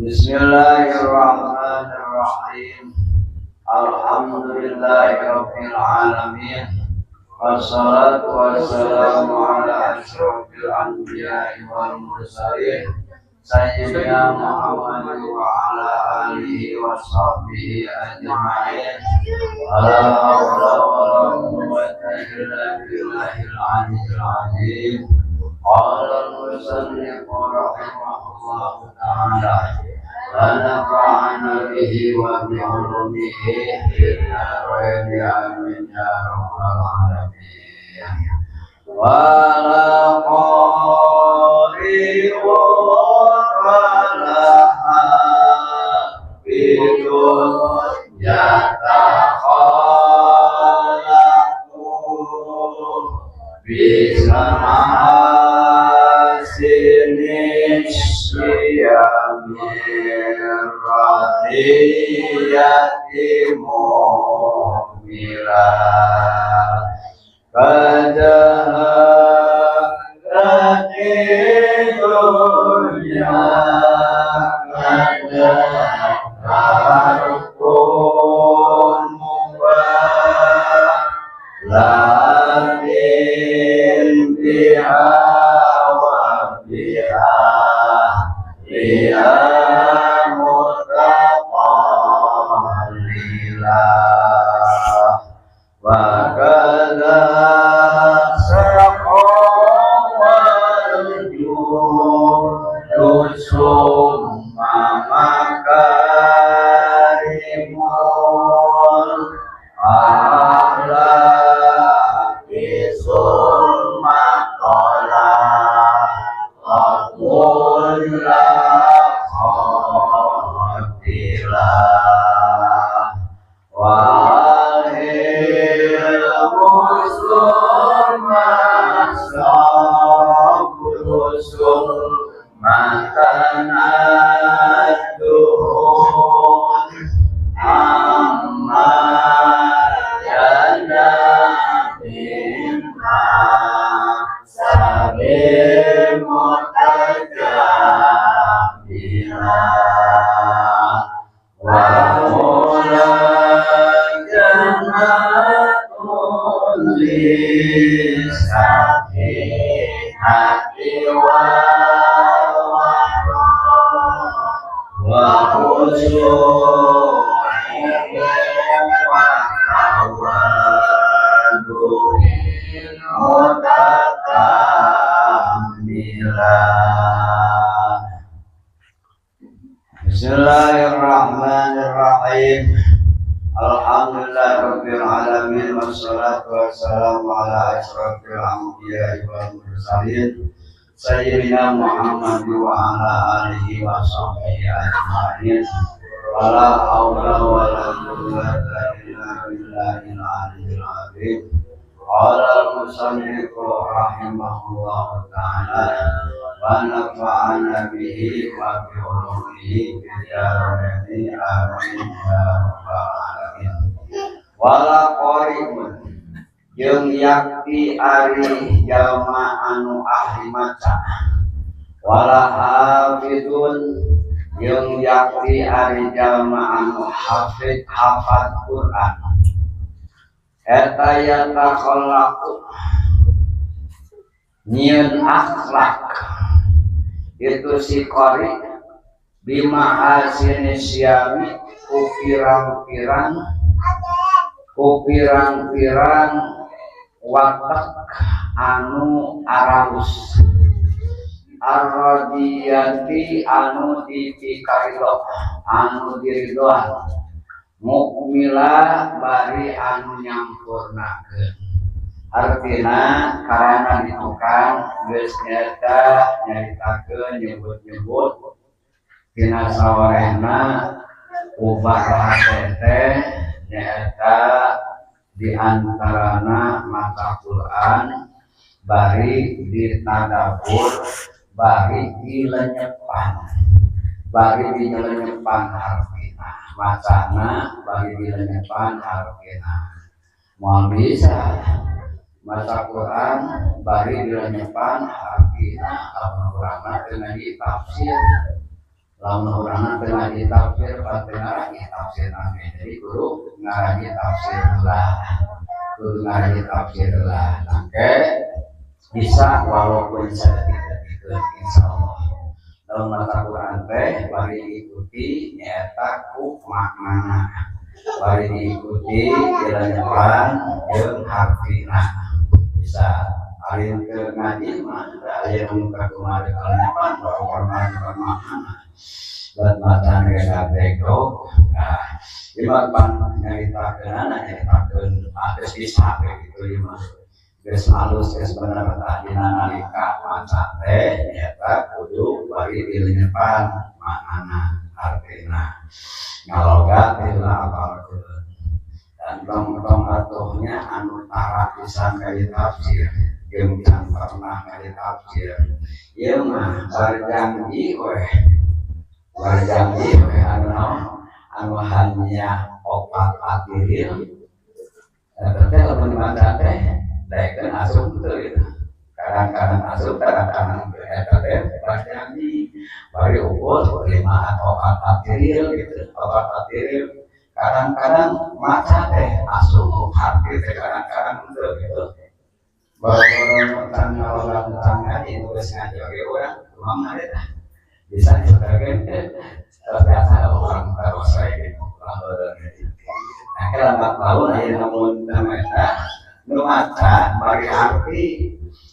Bismillahirrahmanirrahim. Alhamdulillahirabbil alamin. Wassalatu wassalamu ala asyrafil anbiya'i wal mursalin sayyidina Muhammad wa ala alihi wa sahbihi ajma'in. Wala hawla wala quwwata illa billahil aliyyil azim. Qala al-musannif rahimahullahu ta'ala wa nafa'ana bihi wa bi ulumihi fid dharain amin ya rabbal alamin. Wala qari'un wala hafidun yatakhallaqu bismahasini syiyamir radiyati mu'mila kajaharati dunya kajaharukun mubalatin biha wa biha liha mutaqallila wa kadza saqawal judu summa makarimul akhlaqi summa qala qul la qatila wa ilmu summa sabru summa tanadduhun amma jana mimma sabil mutajamila wa mulajanatun lisakinati wal wa khusyu'in wa tawaddu'in mutakamila. Bismillahirrahmanirrahim. Alhamdulillahirabbil alamin wassalatu wassalamu ala asyrafil anbiya'i wal mursalin sayyidina Muhammad wa ala alihi wa sahbihi ajma'in. Wala haula wala quwwata illa billahil aliyyil azim. Qala al-musannif rahimahullahu ta'ala wa nafa'ana bihi wa bi ulumihi fid dharain amin ya rabbal alamin. Wala qari'un jeung yakti ari jalma anu ahli maca, wala hafidun jeung yakti ari jalma anu hafid hafal Quran eta yatakhallaqu nyieun akhlak itu si qari bimahasini syami ku pirang-pirang watak anu aralus arradiyati anu dipikaridho anu diridhoan mukmila bari anu nyampurnakeun. Artina karana di tukang geus nyaeta nyaritakeun nyebut-nyebut tina sawarehna ubah hate teh nyaeta di antarana maca Quran bari ditadabur bari dilenyepan hartina macana bari dilenyepan hartina moal bisa maca Quran bari dilenyepan hartina lamun urangna teu ngaji tafsir. Lamun urang teu ngaji tafsir pan teu ngaragi tafsir nage. Jadi kudu ngaragi tafsir lah. Kudu ngaragi tafsir lah. Oke, bisa walaupun saeutik-eutik insyaallah. Dalam maca Quran teh bari diikuti nyaeta ku maknana. Bari diikuti dilanjutkan jeung hartina. Bisa ari teu ngaji mah aya nu kumaha kalenyepan baru maknana. Buat macan ge. Nah, ieu mah pan nyaritakeunana nyaritakeun geus bisa we gitu ieu mah. Geus alus geus bener tah dina nalika maca teh nyaeta kudu bari dilenyepan maknana artina. Ngalogat teh heula apalkeun. Dan tong-tong atuhnya anu tara pisan ngaji tafsir jeung can pernah ngaji tafsir. Ieu mah barjanji we. Barjanji we anu naon? Anu hanya opat atiril. Eta teh lamun dimaca teh daekeun asup teu gitu. Kadang-kadang asup, kadang-kadang teu. Eta teh barjanji. Bari ukur lima opat atiril gitu, opat atiril. Kadang-kadang maca teh asup hati teh kadang-kadang teu gitu. Baru can ngalogat can ngaji geus ngaji oge urang kumaha teh bisa disebarkeun teh terbiasa orang terus we gitu. Nah, ke lambat laun aya namun eta nu maca bari arti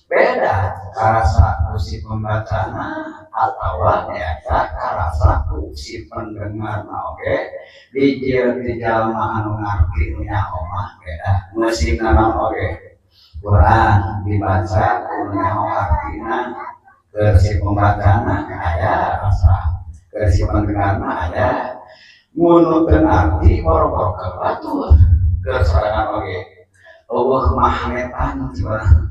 beda karasa ku si pembacana atawa nyaeta karasa ku si pendengar mah oge dijieun ti jalma anu ngarti nu nyaho mah beda. Musikna mah oge Quran dibaca ku nu nyaho artina keur si pembacana aya rasa keur si pendengarna aya mun nu teu ngarti boro-boro ka batur keur sorangan oge eueuh magnetan cenah.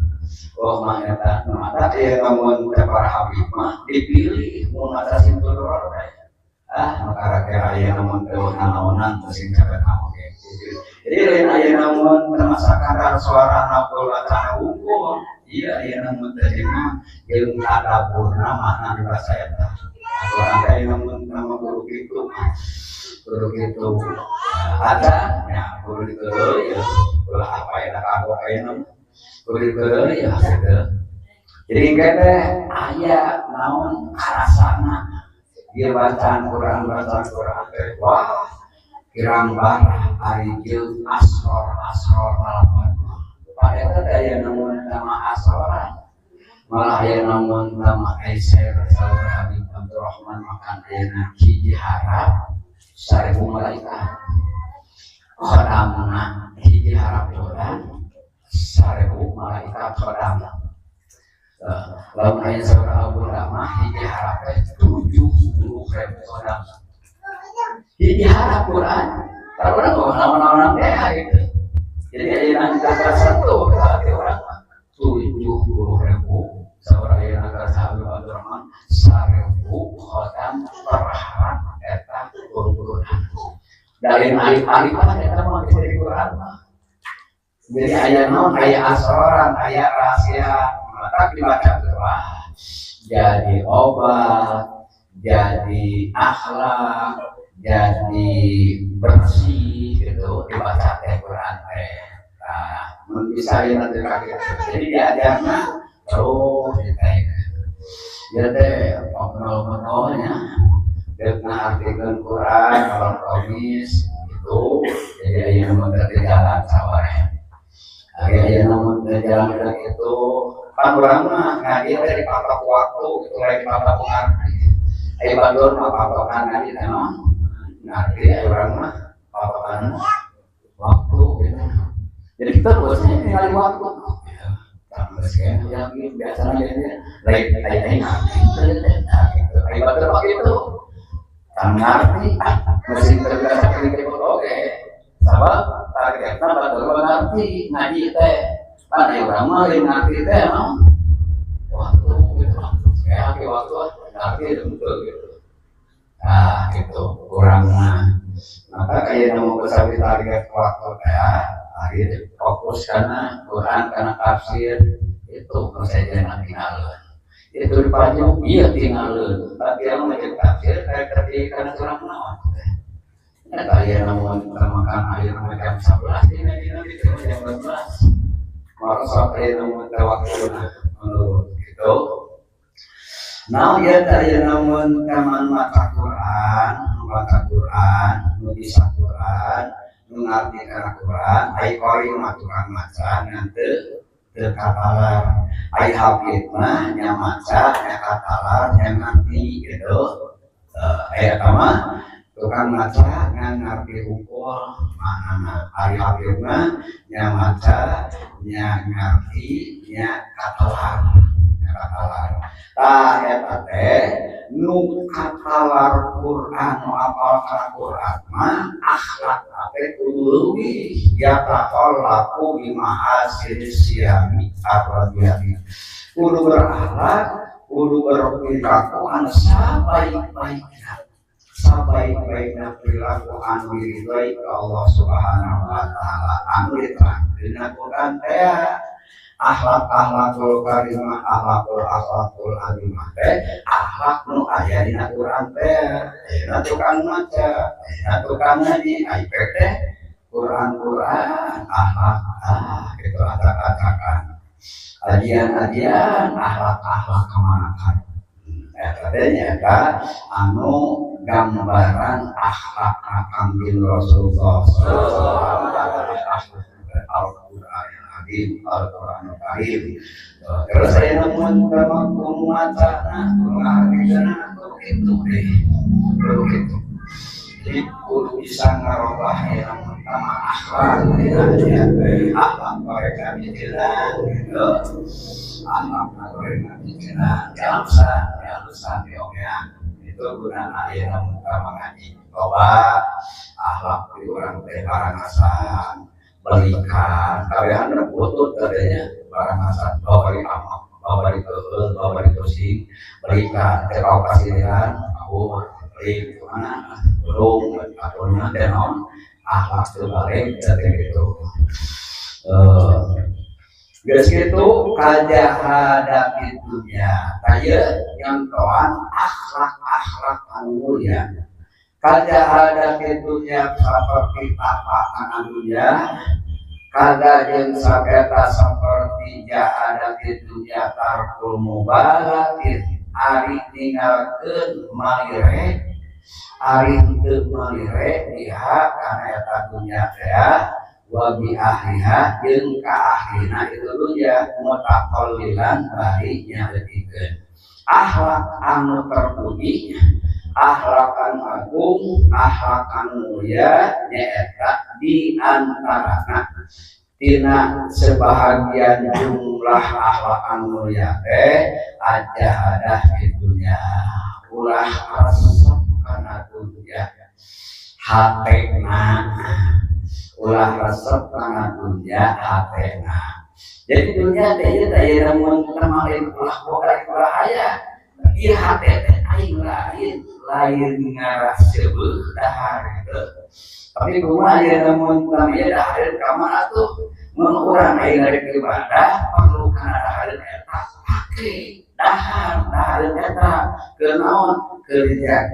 Oh magnetan mata ieu lamun teh para habib mah dipilih mun maca simtul teh. Ah nu karakter aya namun teu nanaonan teu sing capek oge. Jadi lain aya namun teu masakadar suarana bacana unggul. Iya aya namun teh mah jeung tadaburna makna dibaca eta. Urang teh aya namun nama guru kitu. Guru kitu ada nya guru kitu ya ulah apa eta kagok aya guru kitu ya gitu. Jadi engke teh aya naon karasana ieu bacaan Quran teh wah kirang barah ari jeung asror-asror malapan. Pak eta teh aya namun nama asroran. Malah aya namun nama Aisyah Saur Habib Abdurrahman makan ayeuna hiji harap 1000 malaikat. Khodamna hiji harap Quran 1000 malaikat khodam. Lamun aya saur Abu Rama hiji harap teh 70.000 khodam. Hiji harap Quran. Kalau urang mah naon-naonan teh gitu. Jadi ayeuna kita tersentuh ke hati urang mah 70.000 saur ayeuna ka Habib Abdurrahman 1000 khodam per harap eta Quran. Dari alif-alifan eta mah geus jadi Quran mah. Jadi aya naon aya asroran aya rahasia maka dibaca wah jadi obat, jadi akhlak, jadi bersih gitu dibaca teh Quran teh. Nah, mun bisa ya nanti kaki. Jadi diajarna terus teh. Ya teh ngobrol-ngobrolnya deuk ngaartikeun Quran kalau komis itu jadi aya nu teu jalan sawareh. Aya aya nu teu jalan itu pan urang mah ngaji teh dipatok waktu gitu lain dipatok ngarti. Aya batur mah patokan ngaji teh naon? Ngarti aya urang mah patokan waktu gitu. Jadi kita bosnya ningali waktu. Yang biasa lain lain ngarti gitu. Aya batur mah gitu. Kan ngarti mesin terbiasa pikir oke. Sabab targetna batur mah ngarti ngaji teh. Pan aya urang mah lain ngarti teh naon? Waktu gitu. Kayak waktu ngarti betul gitu. Nah, gitu kurang mah. Maka kayak mau besawi target waktu teh, akhir fokus karena Quran karena tafsir itu saja tinggal. Itu dipaju iya tinggal. Tapi yang macam tafsir kayak deui kana urang naon. Eta aya namun kita makan air jam 11 dina dina gitu jam 12. Maka sampai namun waktu menurut gitu. Nah, ya tadi namun kaman maca Quran, nu bisa Quran, nu ngarti kana Quran, ai qori mah tukang maca ngan teu teu katalar. Ai hafid mah nya maca, nya katalar, nya ngarti gitu. Aya mah tukang maca ngan ngarti hungkul maknana. Ari hafid mah nya maca, nya ngarti, nya katalar, nya katalar. Tah eta teh nu katalar Quran, nu apal kana Quran mah akhlak teh kudu leuwih yatakhallaqu bimahasinis siyami ar-radiyati. Kudu berakhlak, kudu berperilaku anu sabaik-baikna. Sabaik-baikna perilaku anu diridhoi ku Allah Subhanahu wa taala anu diterangkeun dina Quran teh. Akhlak-akhlakul karimah, akhlakul akhlakul azimah teh akhlak nu aya dina Quran teh. Ayeuna tukang maca, ayeuna tukang ngaji, ai teh Quran-Quran akhlak gitu acak-acakan. Ajian-ajian akhlak-akhlak kamanakan. Eta teh nyaeta anu gambaran akhlak Kangjeng Rasulullah sallallahu alaihi wasallam. Al-Qur'an Al-Karim, Al-Qur'anul Karim. Terus saya namun kama kudu macana, kudu ngahartikeunna, kudu kitu deh. Kudu kitu. Jadi kudu bisa ngarobah ya namun kama akhlak ya, akhlak mereka mikiran gitu. Akhlak mereka mikiran, jalusan, jalusan ya. Itu gunana aya namun kama ngaji. Loba akhlak di urang teh barangasan, belikan, kabehan butut katanya barangasan, bawa bari amak, bawa bari keueul, bawa bari pusing, belikan, teh kau kasirian, kabur, beli kemana, burung, atau teh naon, akhlak teu balik, teh gitu. Geus kitu kajahadapi dunya, taya nyontohan akhlak-akhlak anu mulia. Kajahadapi dunya seperti tapakan dunya, kada jeung saketa seperti jahadapi dunya tarkul mubalatin ari ninggalkeun malire, ari henteu malire biha kana eta dunya teh wa bi ahliha jeung ka ahlina itu dunya mutaqallilan bari nyaletikeun. Akhlak anu terpuji, akhlak anu agung, akhlak anu mulia nyaeta di antarana tina sebahagian jumlah akhlak anu mulia teh ajahadah dunya, ulah resep kana dunya hatena, ulah resep kana dunya hatena. Jadi dunia teh ieu teh ieu lamun lain ulah boga ulah aya ieu hate teh aing lain lain ngarah seubeuh dahar gitu. Tapi kumaha ieu lamun ieu dahareun ka mana tuh? Mun urang ayeuna rek ibadah perlu kana dahareun eta pake dahar dahareun eta keur naon? Keur jag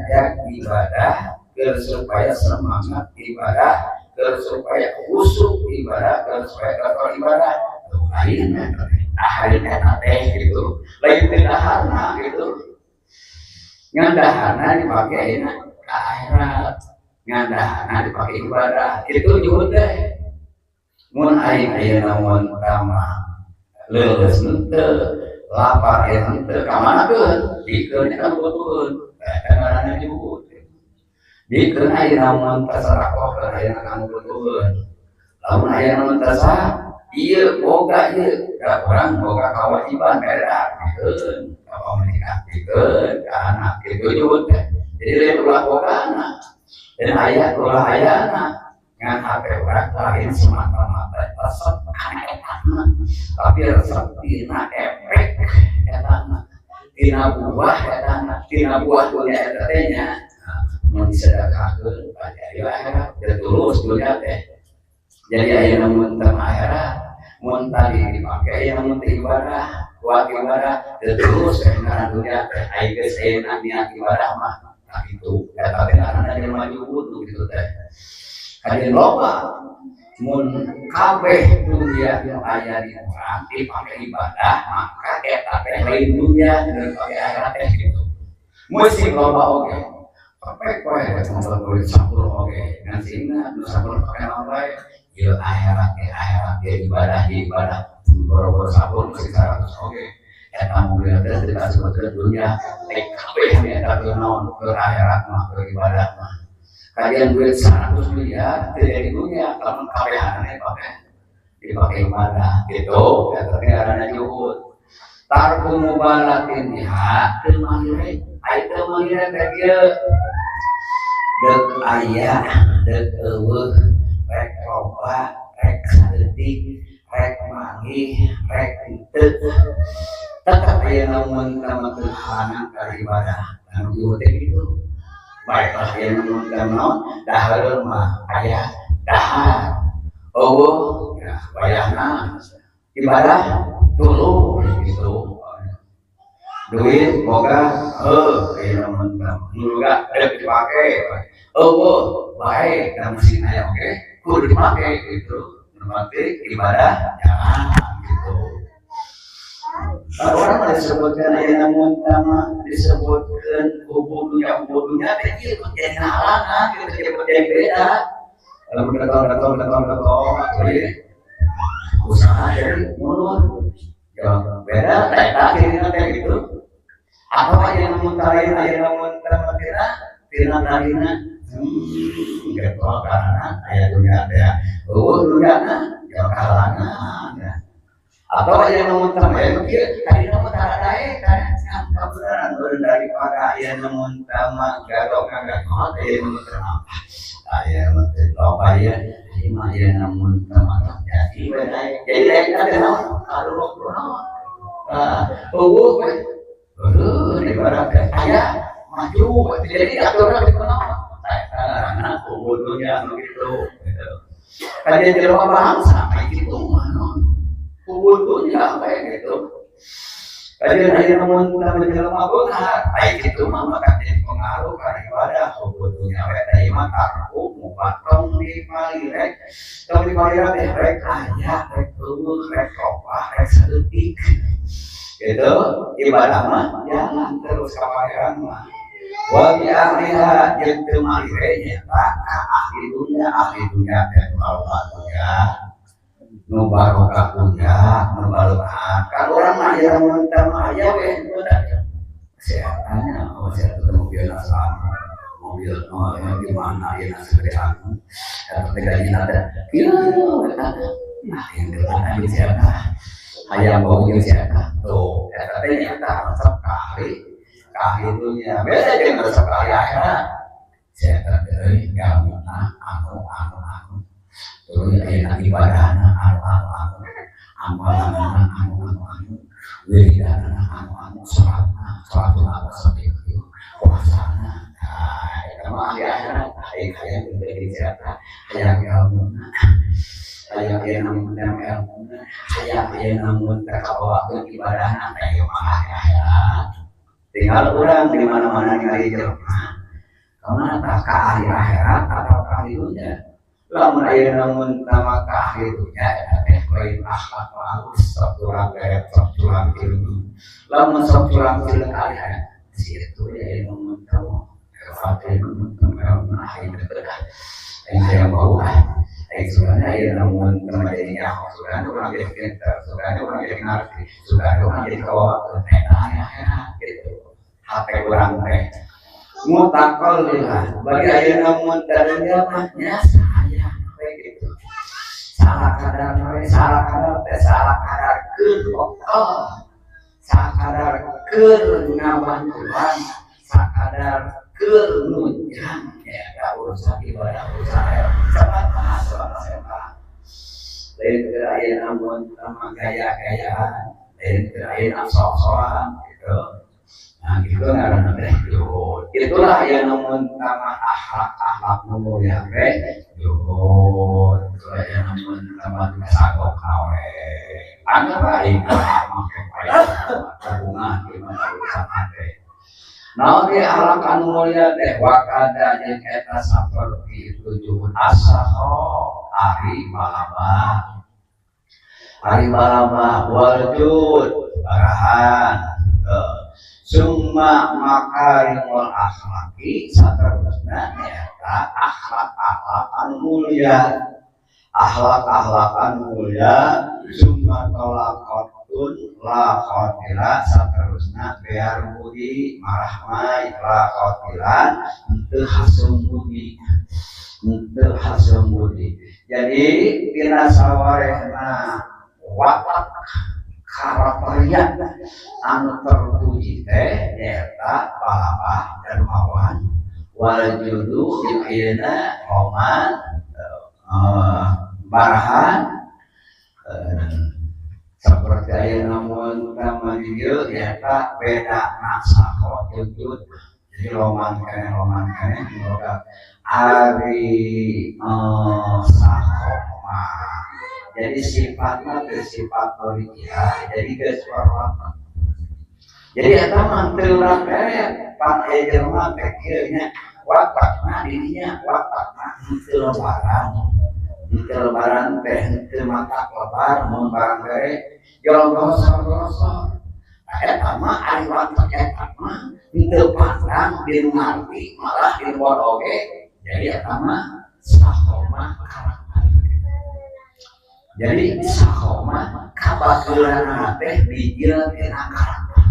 ibadah, keur supaya semangat ibadah, keur supaya khusyuk ibadah, keur supaya kotor ibadah. Lain dahareun eta teh gitu. Lain teh daharna gitu. Ngan daharna dipake ayeuna ka akhirat. Ngan daharna dipake ibadah. Kitu nyuhun teh. Mun aing ayeuna mun tama leuleus henteu, lapar aya henteu, ka mana keun? Dikeun ka butuheun. Eta ngaranna juhud. Dikeun ayeuna mun tasarakohkeun ayeuna ka butuheun. Lamun ayeuna mun tasa ieu boga ieu, da urang boga kewajiban mere dikeun ka pamajikan, dikeun ka anak, kitu nyuhun teh. Jadi lain ulah bogana, dan aya ulah ayana ngan hate urang lain semata-mata resep kana etana, tapi resep tina efek etana, tina buah etana, tina buah dunia eta teh nya mun disedekahkeun jadi akhirat teu tulus dunia teh. Jadi ayeuna mun teu akhirat, mun tadi dipake ayeuna mun teu ibadah, kuat ibadah teu tulus teh ngaran dunia teh. Ai geus ayeuna niat ibadah mah Nah, itu eta teh ngaranna jelema juhud gitu teh. Kajian loba mun kabeh dunia nu aya di urang dipake ibadah, maka eta teh lain dunia dan pake akhirat teh gitu. Musik loba oge. Pake poe ngobrol duit 10 oge. Ngan singna nu 10 pake naon wae? Ieu akhirat ge akhirat ge ibadah ge ibadah. Boro-boro 10 mesti 100 oge. Eta mobil teh teu kasebutkeun dunia. Rek kabeh eta teu naon keur akhirat mah, keur ibadah mah. Kajian duit 100 miliar teu jadi dunia lamun kabehanana dipake ibadah gitu. Eta teh ngaranna juhud. Tarku mubalatin biha teu malire, ai teu malire teh kieu. Deuk aya, deuk euweuh, rek loba, rek saeutik, rek manggih, rek henteu, tetep aya namun teu halangan ka ibadah. Anu juhud teh kitu. Baiklah aya namun naon dahar mah aya dahar. Euweuh ya wayahna ibadah tuluy gitu. Duit boga heuh aya namun boga rek dipake. Euweuh bae da mesin aya oge kudu dipake gitu. Nu penting ibadah jalan gitu. Kalau orang mah disebutkan aya namun mah disebutkan hubungnya hubungnya teh ieu jadi halangan gitu, jadi beda. Kalau getol getol getol getol jadi usaha jadi mundur. Ya beda eta cirina teh gitu. Atau aya namun lain aya namun mah tina tina tarina getol karena aya dunia teh. Euweuh dunia ya kahalangan ya. Atau aya namun mah aya nu kieu tadina mah tara daek kabeneran eureun daripada aya namun mah gatok ngagatot aya namun teh aya mah teh loba ieu ieu mah aya namun mah jadi we daek. Jadi daek teh naon kaluruk naon. Ah, euweuh we. Heuh ibarat teh aya maju jadi aturna teh kunaon. Eta ngaranna hubud dunya nu kitu gitu. Kajian jelema bangsa kayak kitu mah naon. Hubud dunya we gitu. Kajian aya namun nama jelema beunghar aya kitu mah maka jadi pengaruh kana ibadah hubud dunya we teh ieu mah tarku mubatong di palirek. Tong di palirek teh rek aya rek euweuh rek loba rek saeutik. Gitu ibadah mah jalan terus ka pangeran mah. Wa bi ahliha jeung teu malire nyaeta ka ahli dunya teh loba dunya. Nu barokah dunya, nu barokah. Kan urang mah aya mun teh mah aya we sehatnya, oh sehat teh mobil anu, mobil oh ya gimana ya seperti anu. Eta teh gajina teh kieu eta. Nah, yang depan aja sehat. Hayang bau jeung sehat. Tuh, eta teh nyaeta resep ka ahli dunya. Beda jeung resep ka ahli akhirat. Sehat teh euy ilmuna anu anu anu. Terus aya ibadahna anu anu anu. Amalanna anu anu anu. Wiridana anu anu salatna, salatna apa sampai kieu. Puasana. Nah, eta mah ahli akhirat. Hayang hayang jadi sehat. Hayang ilmuna. Hayang aya namun ilmuna. Hayang aya namun teh kabawakeun ibadahna teh ieu mah ahli akhirat. Tinggal urang di mana-mana ningali jelema. Kamana tah ka ahli akhirat atau ka ahli dunya? Lamun aya namun nama ka ahli dunya eta teh lain akhlak halus sok curang deret sok curang cileung. Lamun sok curang cileung ahli akhirat situ ya namun kamu Fatih namun kamu ahli berkah. Aing teh bau ah. Aing sugana aya namun teu jadi nyaho, sugana urang jadi pinter, sugana urang jadi ngarti, sugana urang jadi kawakeun eta ahli akhirat gitu. Hate urang teh mutaqallilah bagi aya namun dunya mah nya saya we gitu. Salah kadar we, salah kadar teh salah kadar keur bekal, sakadar keur ngabantuan, sakadar keur nunjang ya da urusan ibadah urusan akhirat. Sabat sabat lain keur aya namun mah gaya-gayaan, lain keur aya sok-sokan gitu. Nah gitu ngaranna teh juhud. Itulah yang namun nama akhlak-akhlak nu mulia teh juhud. Itulah yang namun nama sagok awe. Anggap aing make bae bunga gimana urusan hate. Naon ieu akhlak anu mulia teh? Wakadza jeung eta saperti itu jud as-sakho, ari balaba, ari balaba, wal jud, barahan. Summa makarimul akhlaki, saterusna nyaeta akhlak-akhlak anu mulia, akhlak-akhlak anu mulia. Summa tolaqotun la qatila, saterusna bear budi marahmai, la qatilan, henteu haseum budi, henteu haseum budi. Jadi tina sawarehna watak karakteria anu terpuji teh nyaeta balabah, dermawan, wal judu jeung ayeuna roman, barahan. Seperti ayeuna mun tama ieu nyaeta beda sakho jeung jud. Jadi roman keneh, roman keneh boga ari sakho mah jadi sifatna teh sifat ya, jadi geus warna. Jadi eta mah teu bere pan aya jelema teh kieu nya, watakna dirinya, watakna henteu lebaran, henteu lebaran teh henteu mata lebar, mun barang bere jolong gosor-gosor. Nah, eta mah ari watak eta mah henteu pandang di ngarti, malah di oge. Jadi eta mah sakho mah karakter. Jadi sakho mah kabageuranna teh bijil tina karakter.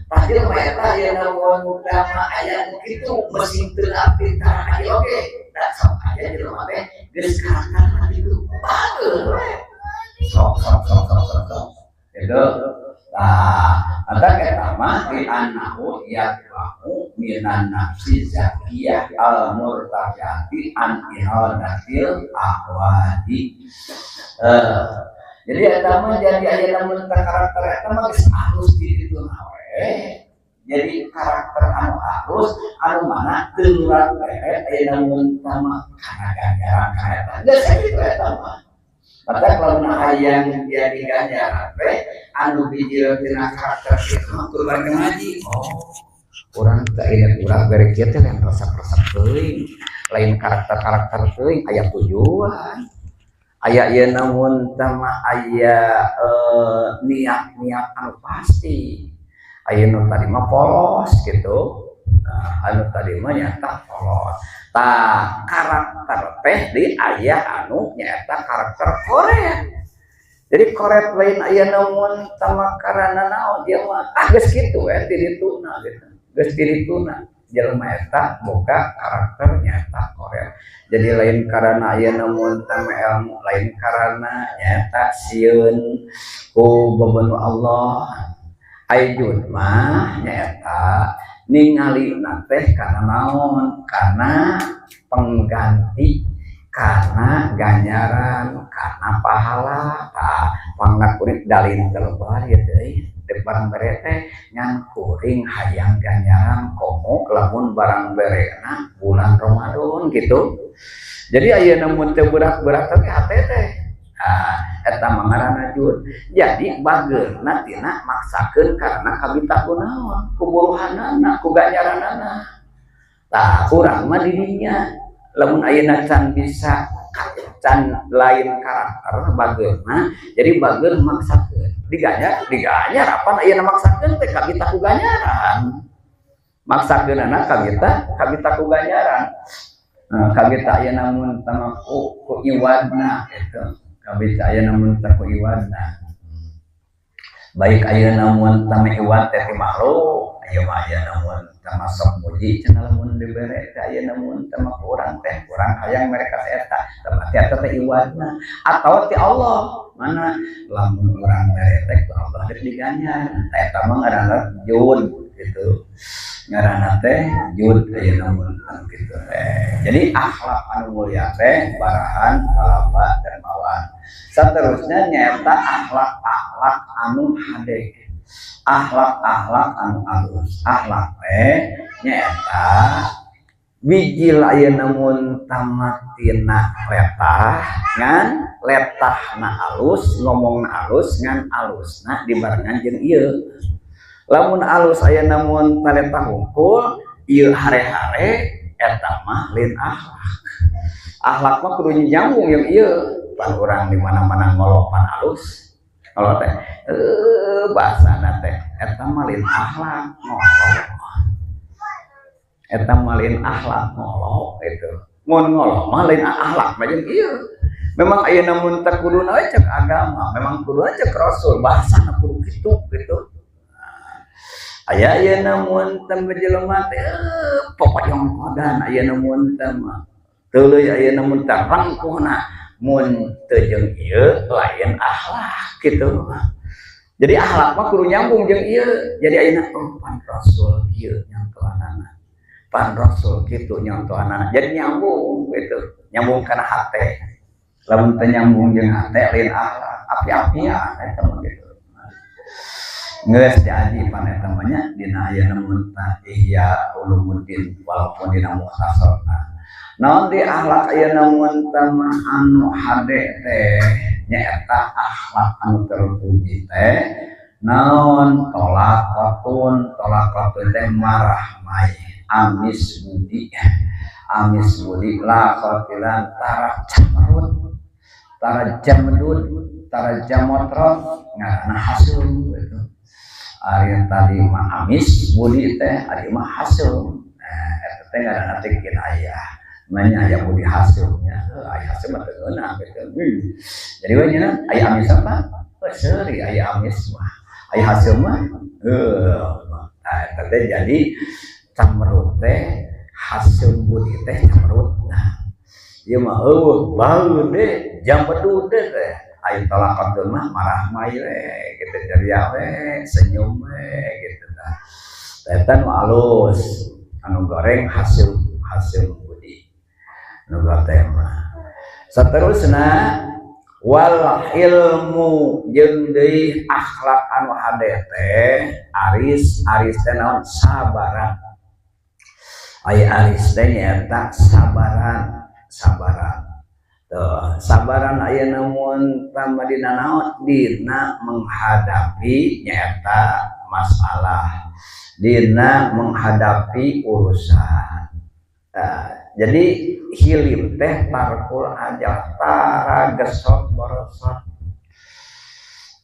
Tah, jelema eta aya naon utama, aya nu kitu mesin teu arti tara ngaji oge da sok aya jelema teh geus karakterna kitu, bageur we, sok sok sok sok sok sok gitu. Nah, maka eta mah di annahu yatba'u minan nafsi zakiyah al murtafiati an iradatil ahwadi. Jadi eta mah jadi aya lamun karakter eta mah geus halus di ditu we. Jadi karakter anu halus anu mana teu nurat bere aya lamun tama kana ganjaran kana eta. Geus kitu eta mah. Maka kalau hayang jadi ganjaran teh anu bijil tina karakter kieu mah kudu bareng ngaji. Oh, urang teh aya urang bere kieu teh lain resep-resep teuing, lain karakter-karakter teuing, aya tujuan. Aya ieu namun tama aya niat-niat anu pasti. Aya nu tadi mah polos gitu. Nah, anu tadi mah nyata polos. Tah, karakter teh di aya anu nyaeta karakter koret. Jadi koret lain aya namun tama karana naon, dia mah ah geus kitu we ti dituna gitu. Geus ti dituna jelema eta boga karakter nyata koret. Jadi lain karena aya namun tama ilmu, lain karena nyata sieun ku bebenu Allah. Aijun mah nyaeta ningali teh karena naon? Karena pengganti, karena ganjaran, karena pahala. Tah, pangna kuring dalin telebar ya teh. Dek barang bere teh ngan kuring hayang ganjaran, komo lamun barang berena bulan Ramadan gitu. Jadi ayeuna mun teu berat-berat tapi hate teh. Nah, eta mah ngaranna jud. Jadi bageurna tina maksakeun karena kabita ku naon? Ku buruhanana, ku ganjaranana. Tah, urang mah di dinya lamun ayeuna can bisa, can lain karakter bageurna, jadi bageur maksakeun. Diganjar, diganjar apan ayeuna maksakeun teh kabita ku ganjaran. Maksakeunana kabita, kabita ku ganjaran. Nah, kabita ayeuna mun tama ku iwadna gitu. Kabita ayeuna mun teh ku iwadna. Baik ayeuna mun tama iwad teh ti makhluk, ieu mah ayeuna mun tama sok muji cenah lamun dibere teh ayeuna mun tama ku urang teh, urang hayang mere ka eta, berarti eta teh iwadna. Atawa ti Allah, mana lamun urang mere teh ku Allah dek diganjar. Tah, eta mah ngaranna jud gitu. Ngaranna teh jud ayeuna mun kitu teh. Jadi akhlak anu mulia teh barahan, balaba, dermawan. Seterusnya nyaeta akhlak-akhlak anu hade, akhlak-akhlak anu alus. Akhlak teh nyaeta bijil ayeuna mun tamatina letah, ngan letahna alus, ngomongna alus, ngan alusna dibarengan jeung ieu. Lamun alus aya namun talenta hungkul ieu hare-hare, eta mah lain akhlak. Akhlak mah kudu nyambung yang ieu. Pan urang di mana-mana ngolok pan alus. Kalau teh bahasana teh eta mah lain akhlak ngolok. Eta mah lain akhlak ngolok itu. Mun ngolok mah lain akhlak mah jeung ieu. Memang aya namun teh kudu cek agama, memang kudu cek rasul, bahasana kudu kitu gitu. Aya aya namun teh jelema teh pokoknya kodan aya namun teh mah. Teuleui aya namun teh rangkuhna mun teu jeung ieu lain akhlak gitu. Jadi akhlak mah kudu nyambung jeung ieu. Jadi ayeuna, oh, pan rasul kieu nyontohanana. Pan rasul kitu nyontohanana. Jadi nyambung gitu. Nyambung kana hate. Lamun teu nyambung jeung hate lain akhlak, api-apian eta mah gitu. Geus jadi pan eta mah nya dina aya namun tah Ihya Ulumuddin walaupun dina Mukhtasarna. Naon di akhlak aya namun tah anu hade teh nyaeta akhlak anu terpuji teh naon? Tolaqotun. Tolaqotun teh marah mai, amis budi, amis budi, la qatilan, tara camerut, tara jamedud, tara jamotrot, ngaranna hasil gitu. Ari tadi mah amis budi teh, ari mah hasil. Nah, eta teh ngaranna teh kinayah. Nanya aya budi hasilnya, aya hasil mah teu ngeunah gitu. Jadi we nya aya amis apa? Oh, seuri aya amis mah. Aya hasil mah heuh. Nah, eta teh jadi camerut teh, hasil budi teh camerut. Nah, ieu mah eueuh baeud deh, jamedud teh. Aya tolaqotun mah marah mai we gitu, ceria we, senyum we gitu tah. Eta nu alus, anu goreng hasil hasil budi. Nu teh mah. Saterusna wal hilmu, jeung deui akhlak anu hade teh aris. Aris teh naon? Sabaran. Aya aris teh nyaeta sabaran, sabaran. Tuh, sabaran aya namun tambah dina naon? Dina menghadapi nyaeta masalah, dina menghadapi urusan. Nah, jadi hilim teh tarkul aja, tara gesot borosot,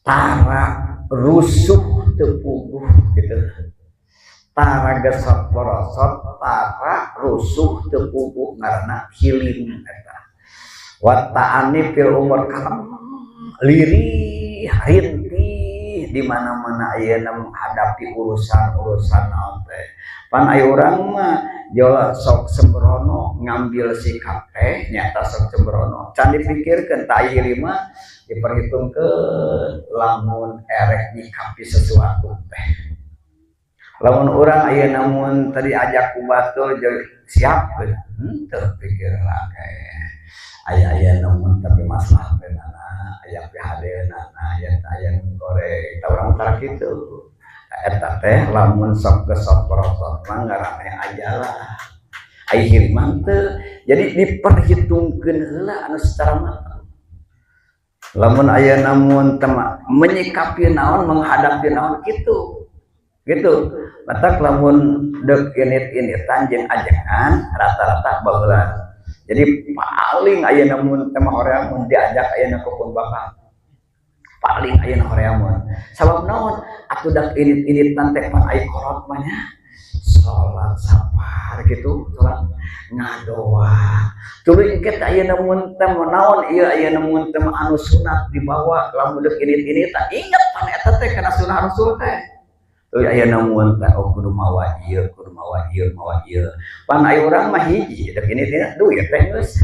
tara rusuh teu puguh gitu. Tara gesot borosot, tara rusuh teu puguh, ngaranna hilim eta. Wa ta'ani fil umur, kalem, lirih, rintih di mana-mana ayeuna menghadapi urusan-urusan naon teh. Pan aya urang mah jol sok sembrono ngambil sikap teh, nyata sok sembrono. Can dipikirkeun tah, ieu mah diperhitungkeun lamun erek nyikapi sesuatu teh. Lamun urang ayeuna mun tadi ajak ku batur siap henteu, pikir lah kayak aya aya namun tapi masalah teh nana aya PHD nana aya aya nu goreng tah, urang tara kitu. Eta teh lamun sok gesot porosot mah ngaranna ajalah. Ai hilim teu, jadi diperhitungkeun heula anu secara matang lamun aya namun tema menyikapi naon, menghadapi naon gitu gitu. Matak lamun dek init-initan jeung ajengan rata-rata baheula. Jadi paling aya namun tema hoream mun diajak ayeuna ke pun bakal paling ayeuna hoream. Sabab naon atuh? Dak init-initan teh pan aya kolot mah nya salat sapar gitu, salat ngadoa tuluy engke teh aya namun teh naon ieu, aya namun teh anu sunat dibawa. Lamun deuk init-initan inget pan eta teh kana sunah Rasul teh. Tuluy aya namun teh, oh, kudu mawa ieu, kudu mawa ieu, mawa ieu. Pan aya urang mah hiji deuk init-init duit teh geus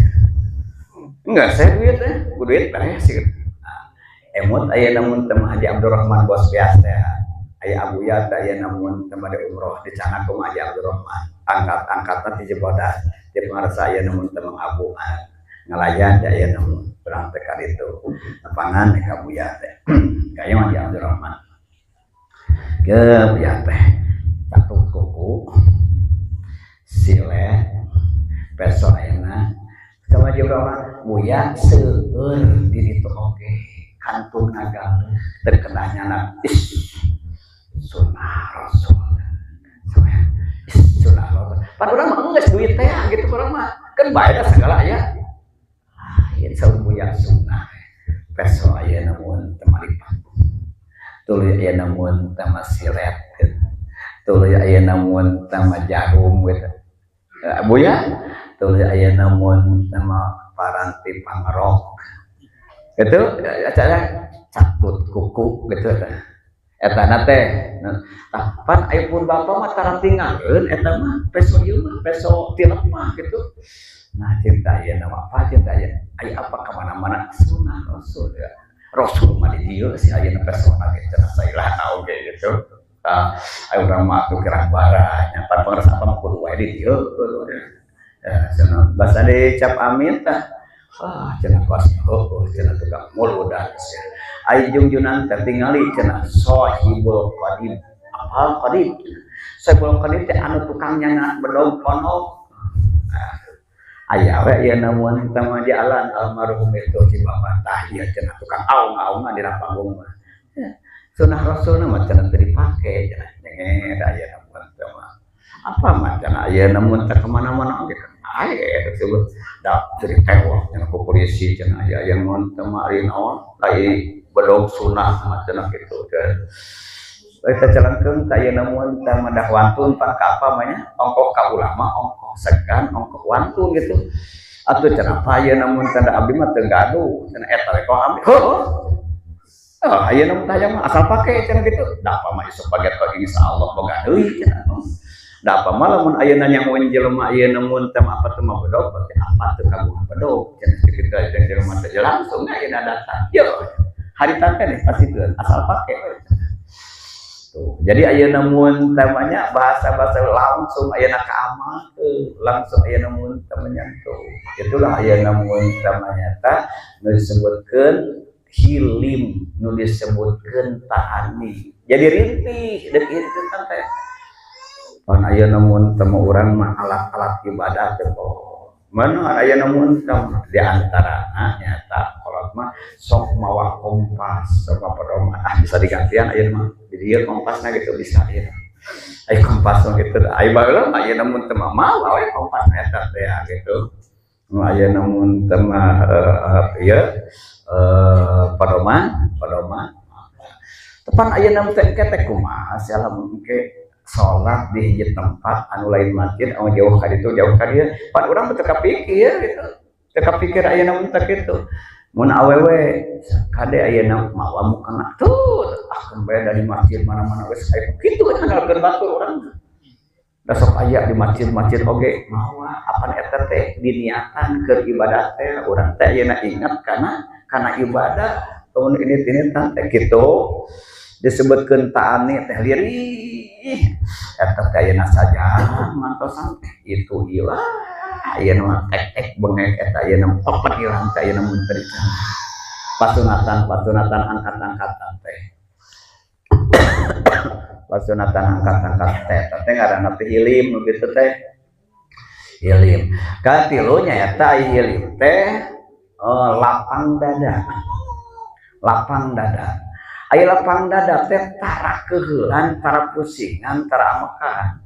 enggak, saya duit teh kudu duit beres gitu. Nah, emut aya namun teh Haji Abdurrahman bos biasa teh, aya Abu Ya teh aya namun teh bade umroh dicandak ku Haji Abdurrahman, angkat-angkatan di Cibodas di pangarsa aya namun teh Mang Abu ngalayan teh aya namun urang teh kaditu lapangan ka Abu Ya teh kaya Haji Abdurrahman ke ya teh satu kuku sile peso ayeuna sama Haji Abdurrahman. Buya seueur di ditu oge kantun nagaleuh terkena nyana is Sunnah Rasul. Sunnah Rasul. Pan urang mah geus duit teh gitu, urang mah kan bae segala aya. Lain saur Buya sunnah. Peso aya namun teu panggung. Tuluy aya namun teu silet gitu. Tuluy aya namun teu jarum gitu. Buya, tuluy aya namun teu paranti pangrok. Gitu, acara catut kuku gitu eta na teh. Nah, pan aya pun bapak mah tara tinggalkeun eta mah, peso ieu mah, peso tilep mah gitu. Nah, cinta aya nama apa, cinta aya aya apa ka mana-mana sunnah Rasul ya. Rasul mah di dieu si ayeuna pesona gitu cenah sailah oge gitu. Ah, ayo urang mah atuh kirang bara nya, pan pangersa apa mah kudu wae di dieu ya cenah. Basa dicap amin tah, ah cenah kos, oh cenah tukang muludan sia. Ai jungjunan tertingali cenah Sohibul Qadim. Apa qadim? Sohibul Qadim teh anu tukang nyana bedog pondok. Nah, aya we ieu namun teh mah jalan almarhum itu si bapak tah ieu cenah tukang aung-aungan dina panggung mah. Ya, sunnah Rasul mah cenah teu dipake cenah nyenger aya namun teh mah. Apa mah cenah aya namun teh kemana-mana oge aya disebut da jadi tewak cenah ku polisi cenah, aya yang mun teh mah ari naon ai bedog sunnah mah cenah kitu teh. Eta celengkeung ka ieu namun teh mah wantun pan ka apa mah nya, ongkoh ka ulama, ongkoh segan, ongkoh wantun gitu. Atuh cenah apa ieu namun teh, abdi mah teu gaduh cenah, eta we kok abdi. Heuh. Oh, ayeuna mah tah mah asal pake cenah gitu. Da apa mah isuk baget kok insyaallah boga deui cenah. Da apa mah lamun ayeuna nyanguin jelema ieu namun teh apa teh mah bedog, berarti apa teh kagungan bedog cenah kitu jeung jelema teh langsung ayeuna datang. Yo, harita teh nih pasti asal pake we. Tuh. Jadi ayeuna mun temanya bahasa-bahasa langsung ayeuna ka amal langsung ayeuna mun temanya tuh. Itulah ayeuna mun temanya tah nu disebutkeun hilim, nu disebutkeun ta'ani. Jadi rintih deuk ieu teh. Pan ayeuna mun temu urang mah alat-alat ibadah teh mana ayeuna mun di antarana nyata kolot mah sok mawa kompas, sok pedoman. Ah, bisa digantian ayeuna mah di dieu kompasna gitu bisa ayeuna. Ai kompas mah gitu, ai baheula mah ayeuna mun teu mah mawa we kompas eta teh gitu. Nu ayeuna mun teu mah ieu pedoman, pedoman. Tepan ayeuna teh engke teh kumaha sia lamun engke salat di hiji tempat anu lain masjid, anu jauh ka ditu, jauh ka dieu, pan urang teu kapikir gitu, teu kapikir ayeuna mun teh kitu. Mun awewe kade ayeuna mawa mukena tuh, ah keun bae dari masjid mana-mana geus aya kitu kan ngandalkeun batur urang. Da sok aya di masjid-masjid oge mawa, apan eta teh diniatan keur ibadah teh urang teh ayeuna ingat kana ibadah lamun ini teh kitu disebutkeun ta'ani teh lirih eta teh ayeuna saja mantosan teh itu ieu ayeuna mah tek-tek bengek eta ayeuna pepet ilang teh ayeuna mun teu pasunatan, pasunatan angkat-angkatan teh, pasunatan angkat-angkat teh eta teh ngaranna teh hilim nu kitu teh hilim. Katilu nya eta hilim teh lapang dada, lapang dada. Aya lapang dada teh tara keuheulan, tara pusingan, tara amekan.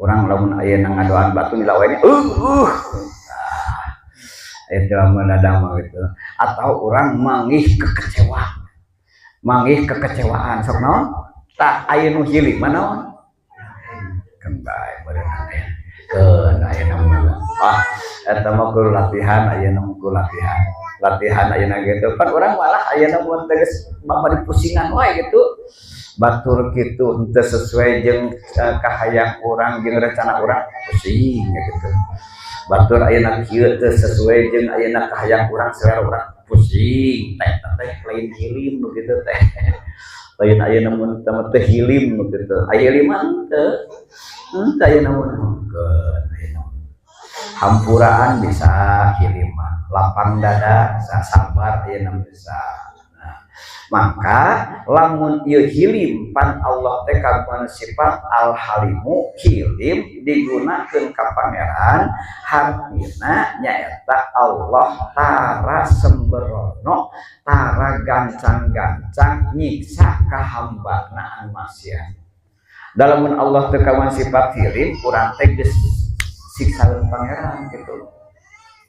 Urang lamun ayeuna ngadoan batu dilawean nah, itu lamun dada mah gitu. Atau urang manggih kekecewaan, manggih kekecewaan sok naon tah aya nu hilim mah naon keun bae beunang ya keun ayeuna mah. Ah, eta mah kudu latihan ayeuna mah, kudu latihan, latihan ayeuna gitu. Pan urang malah ayeuna mun teh geus bapa dipusingan wae gitu, batur kitu henteu sesuai jeung kahayang urang jeung rencana urang, pusing gitu. Batur ayeuna kieu teu sesuai jeung ayeuna kahayang urang, selera urang, pusing. Teh teh lain hilim nu kitu teh, lain ayeuna mun teh hilim nu kitu. Aya hilim mah henteu, henteu ayeuna mun ayeuna hampuraan bisa hilim mah, lapang dada bisa, sabar ayeuna bisa. Nah, maka lamun ieu hilim pan Allah teh kagungan sifat al halimu. Hilim digunakeun ka Pangeran hartina nyaeta Allah tara sembrono, tara gancang-gancang nyiksa ka hambana anu maksiat. Dalam Allah teu kagungan sifat hilim, urang teh geus siksaeun Pangeran gitu.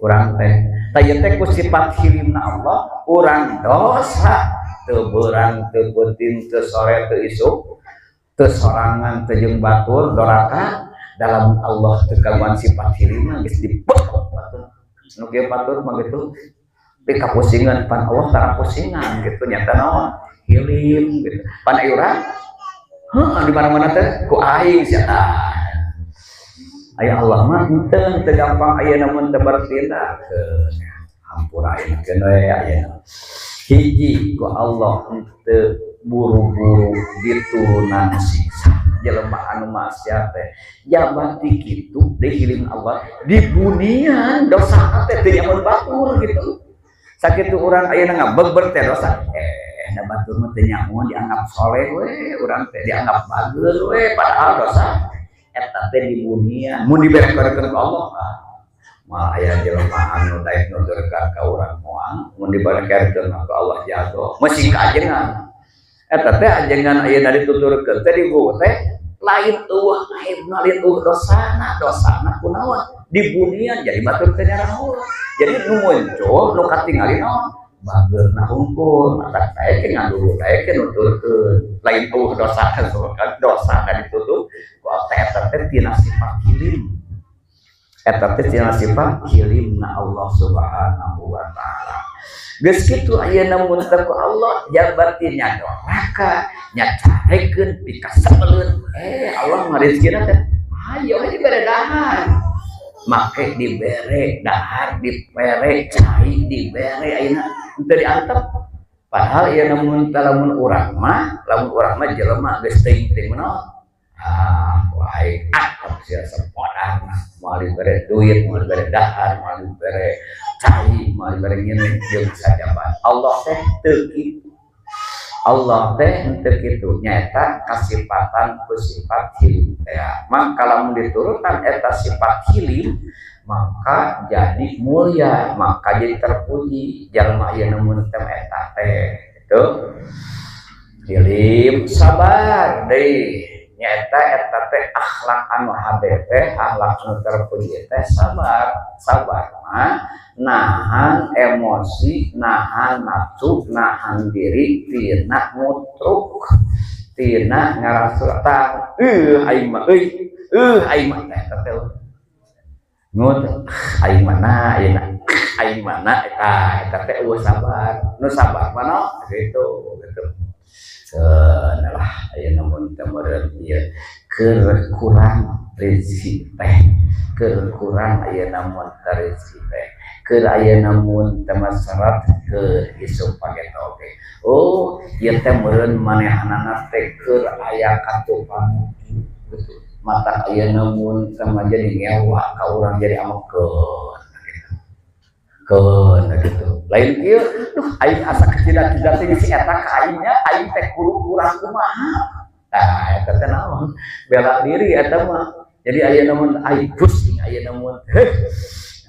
Urang teh tah ieu teh ku sifat hilimna Allah, urang dosa teu beurang, teu peuting, teu sore, teu isuk, teu sorangan, teu jeung batur doraka. Dalam Allah teu kagungan sifat hilimna, geus dipekok batur nu kieu, batur mah gitu pikapusingan. Pan Allah tara pusingan gitu, nyata naon, hilim gitu. Pan aya urang heuh di mana-mana teh ku aing sia. Aya Allah mah henteu, teu gampang aya namun teu bertindak. Hampura ayeuna keun we. Ayeuna hiji, ku Allah henteu buru-buru diturunan siksa jelema anu maksiat teh. Jabati kitu deui hilim Allah, dibunian dosa teh teu nyamun batur gitu. Sakitu urang ayeuna ngabegber teh dosa, da batur mah teu nyamun, dianggap soleh we urang teh, dianggap bager we, padahal dosa eta teh dibunian. Mun dibere-berekeun ku Allah, ah, moal aya jelema anu daek nudurkeun ka urang, moal. Mun diberekeun ku Allah, jago masih kaajengan eta teh. Ajengan ayeuna dituturkeun teh di buku teh lain eueuh aibna, lain eueuh dosana. Dosana kunaon? Dibunian, jadi batur teh nyaraho, jadi nu muncul, nu katingali naon? Bageurna hungkul. Mata daekeun ngadulu, daekeun nuturkeun lain eueuh dosa kan, dosa ditutup ku eta teh tina sifat hilim. Eta teh tina sifat hilimna Allah Subhanahu wa Taala. Geus kitu ayeuna mun teh ku Allah jabatinya doraka nya, carekeun, pikasebeleun, Allah ngarizkina teh hayo dibere dahar, make dibere dahar, dibere cai, dibere ayeuna teu diantep. Padahal ieu namun lamun urang mah, lamun urang mah jelema geus teuing-teuing naon, ah, wae ah sia sepodar, moal dibere duit, moal dibere dahar, moal dibere cai, moal dibere nginum jeung sajaban. Allah teh teu kitu, Allah teh henteu kitu, nyaeta kasipatan ku sifat hilim teh. Maka lamun diturutan eta sifat hilim, maka jadi mulia, maka jadi terpuji jalma ieu mun teh eta teh itu hilim. Sabar deui, nyaeta eta teh akhlak anu hade teh, akhlak anu terpuji teh sabar. Sabar mah nahan emosi, nahan nafsu, nahan diri tina ngutruk, tina ngarasuratan, aing mah euy, aing mah teh eta teh ngut aing mana ayeuna, aing mana eta. Eta teh eueuh sabar. Nu sabar mah no gitu gitu. Keun lah ayeuna mun teh meureun ieu keur kurang rezeki teh, keur kurang ayeuna mun teh rezeki teh, keur ayeuna mun teh masarat keur isuk pageto oge. Oh, ieu teh meureun manehanana teh keur aya katupang gitu. Mata ayeuna mun teh mah jadi ngewa ka urang, jadi amekeun keun gitu. Lain kieu, duh, aing asa kecil-kecil teh si eta ka aingnya, aing teh kudu kurang kumaha. Tah, eta teh naon? Bela diri eta mah. Jadi ayeuna mun aing pusing ayeuna mun heuh.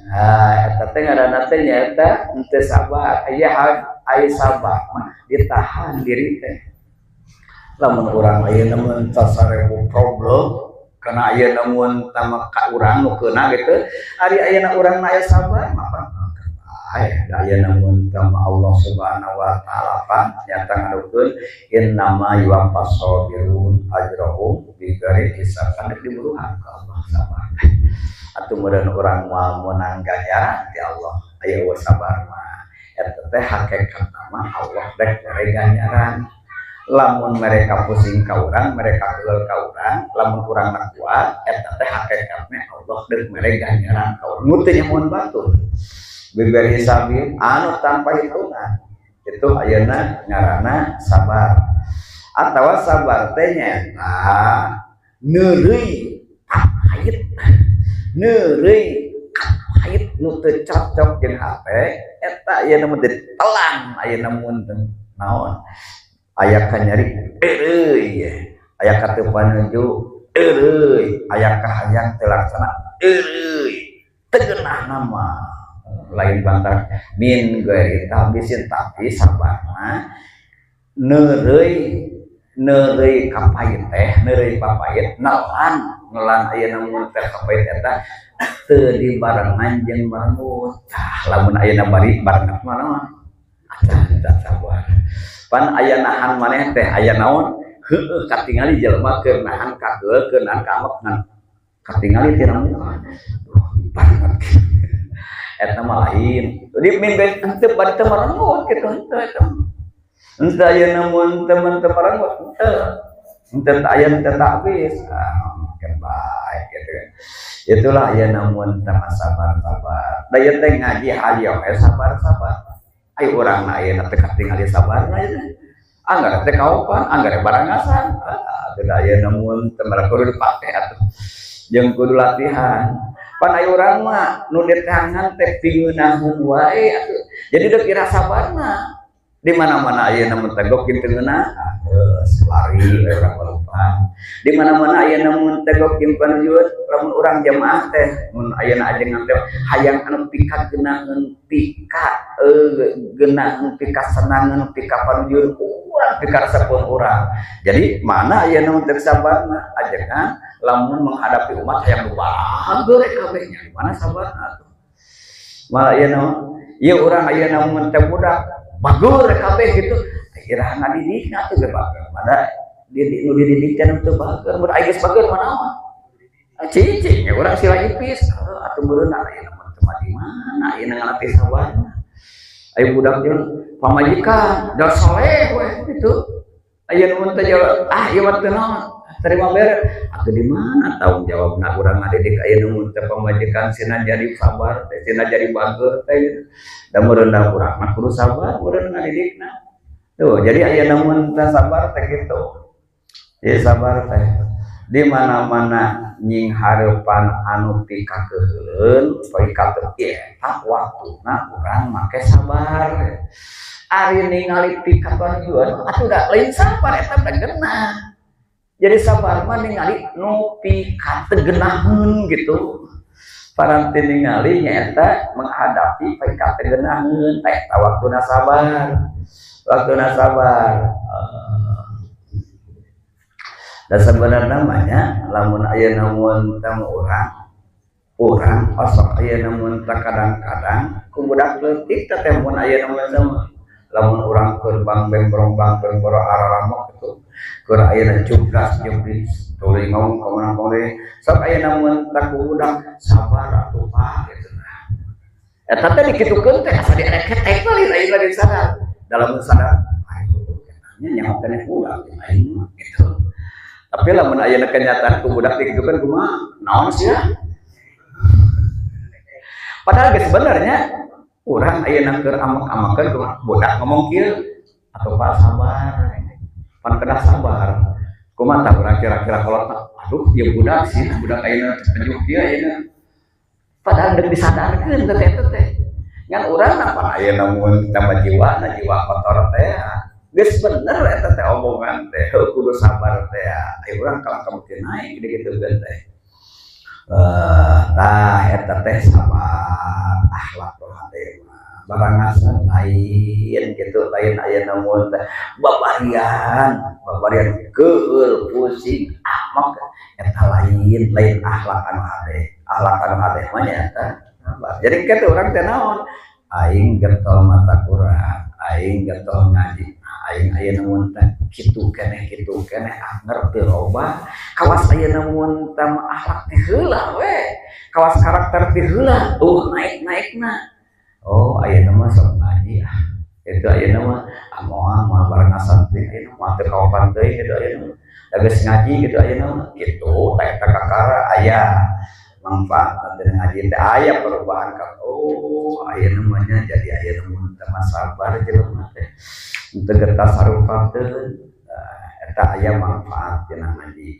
Nah, eta teh ngaranna teh nyaeta henteu sabar. Aya aya sabar mah ditahan diri teh. Lamun urang ayeuna mun 1000 problem karena ayeuna mun tama ka urang nu keuna gitu, ari ayeuna urang aya sabar mah aya. Ayeuna mun tama Allah Subhanahu wa Taala pan nyata ngadukeun innama yuwaffas sabirun ajrahum bighairi hisab, kan diburuhan ka Allah sabar. Atuh meureun urang moal meunang ganjaran ti Allah aya eueuh sabar mah. Eta teh hakikatna mah Allah rek mere ganjaran. Lamun mereka pusing ka urang, mereka keul ka urang, lamun urang kuat, eta teh hakikatna Allah rek mere ganjaran ka urang nu teu nyamuan batur, bighairi hisabin, anu tanpa hitungan. Itu ayeuna ngaranna sabar. Atawa sabar teh nyaeta neureuy pahit, neureuy pahit nu teu cocok jeung hate eta ayeuna mun ditelan. Ayeuna mun naon, aya kanyeri eueuy, aya ka teu panuju eueuy, aya kahayang teu laksana eueuy, teu geunah nama lain bantar min ghairi tahbisin. Tapi sabarna neureuy. Neureuy kapait teh, neureuy papait, nelan nelan ayeuna mun teh kapait eta teu dibarengan jeung merengut. Tah, lamun ayeuna bari barengan mah naon? Acan sabar. Pan aya nahan maneh teh aya naon? Heueuh, katingali jelema keur nahan kakeul, keur nahan kaambek, ngan katingali tina muka. Duh, banget. Eta mah lain. Di mimpi henteu bari teu merengut kitu, henteu eta mah. Henteu ayeuna mun teu teu merengut, henteu. Henteu aya teu takbis. Ah, makin baik gitu kan. Itulah ayeuna mun teu sabar-sabar. Da ieu teh ngaji hayang we sabar-sabar. Ai urang na ayeuna teu katingali sabarna ieu teh. Anggar teh kaopan, anggar barangasan. Ah, teu ayeuna mun teu kudu dipake atuh. Jeung kudu latihan. Pan ai urang mah nu diteangan teh pingeunaheun wae atuh. Jadi deuk kira sabarna. Di mana-mana ayeuna mun tegok jeung teu ngeunah, ah geus lari we urang balupan. Di mana-mana ayeuna mun tegok jeung panujueun, lamun urang jamaah teh mun ayeuna ajengan teh hayang anu pika geunaheun, pika geunaheun, pika senangeun, pika panujueun urang, pika resepeun urang. Jadi mana ayeuna mun teu sabarna ajengan lamun menghadapi umat hayang nu bager kabeh nya, mana sabarna atuh. Malah ayeuna ieu urang ayeuna mun teh budak bager kabeh gitu, iraha ngadidikna atuh ge bager. Mana didik nu dididik teh teu bager, mun aya geus bager mah naon? Cicing ya urang sila ipis atuh meureunna ayeuna mah teu di mana ayeuna ngalatih sabarna. Aya budak jeung pamajikan da soleh we gitu. Ayeuna mun teh ah ieu mah teu naon, terima bere atuh di mana tanggung jawabna urang ngadidik ayeuna mun teh pamajikan sina jadi sabar teh, sina jadi bager teh gitu. Da meureunna urang mah kudu sabar meureun ngadidikna. Tuh, jadi ayeuna mun teh sabar teh kitu. Jadi sabar teh di mana-mana nyinghareupan anu pikakeuheun, pikateu eta waktuna urang make sabar. Ari ningali pikatujuan atuh da lain sabar eta teh geunah. Jadi sabar mah ningali nu pikategenaheun gitu. Paranti ningali nyaeta menghadapi pikategenaheun eta waktuna sabar. Waktuna sabar. Dan sebenarnya namanya lamun ayeuna mun teh urang urang osok ayeuna mun teh kadang-kadang ku budak leutik teh mun ayeuna mun teh lamun urang keur bang bembrong bang bembrong araramok gitu keur ayeuna jublas jublis tuluy ngomong ka mana deui sok ayeuna mun teh ku budak sabar atuh Pak gitu. Eta teh dikitukeun teh asa diereketek lain ayeuna lagi sadar dalam sadar aduh nya nyaho keneh ulah aing mah gitu. Tapi lamun ayeuna kenyataan ku budak dikitukeun kumaha naon sia. Padahal geus sebenarnya urang ayeuna keur amek-amekeun kumaha budak ngomong kieu atuh Pak sabar pan kedah sabar kumaha tah urang kira-kira kolot aduh ieu budak sih budak ayeuna pejuh kieu ayeuna padahal deuk disadarkeun teh eta teh ngan urang napa ayeuna mun tambah jiwa na jiwa kotor teh geus bener eta teh omongan teh kudu sabar teh aya urang kalah ka naik digitukeun teh. Tah eta teh sabar akhlak hade mah barangasan lain gitu lain ayeuna mun teh babarian babarian keul pusing ahmak eta lain lain akhlak anu hade. Akhlak anu hade mah nyaeta sabar. Jadi kitu urang teh naon aing getol mata Quran, aing getol ngaji, aing ayeuna mun teh kitu keneh anger teu robah kawas ayeuna mun teh akhlak teh heula we kawas karakter teh heula naik-naikna. Oh ayeuna mah sok ngaji ah itu ayeuna mah ah moal moal barengasan teh ayeuna mah teu kaopan teuing gitu ayeuna mah da geus ngaji gitu ayeuna mah kitu teh eta kakara aya manfaat teh ngaji teh aya perubahan ka oh ayeuna mah nya jadi ayeuna mun teh mah sabar jelema teh teu getasarufkeun eta aya manfaat tina ngaji.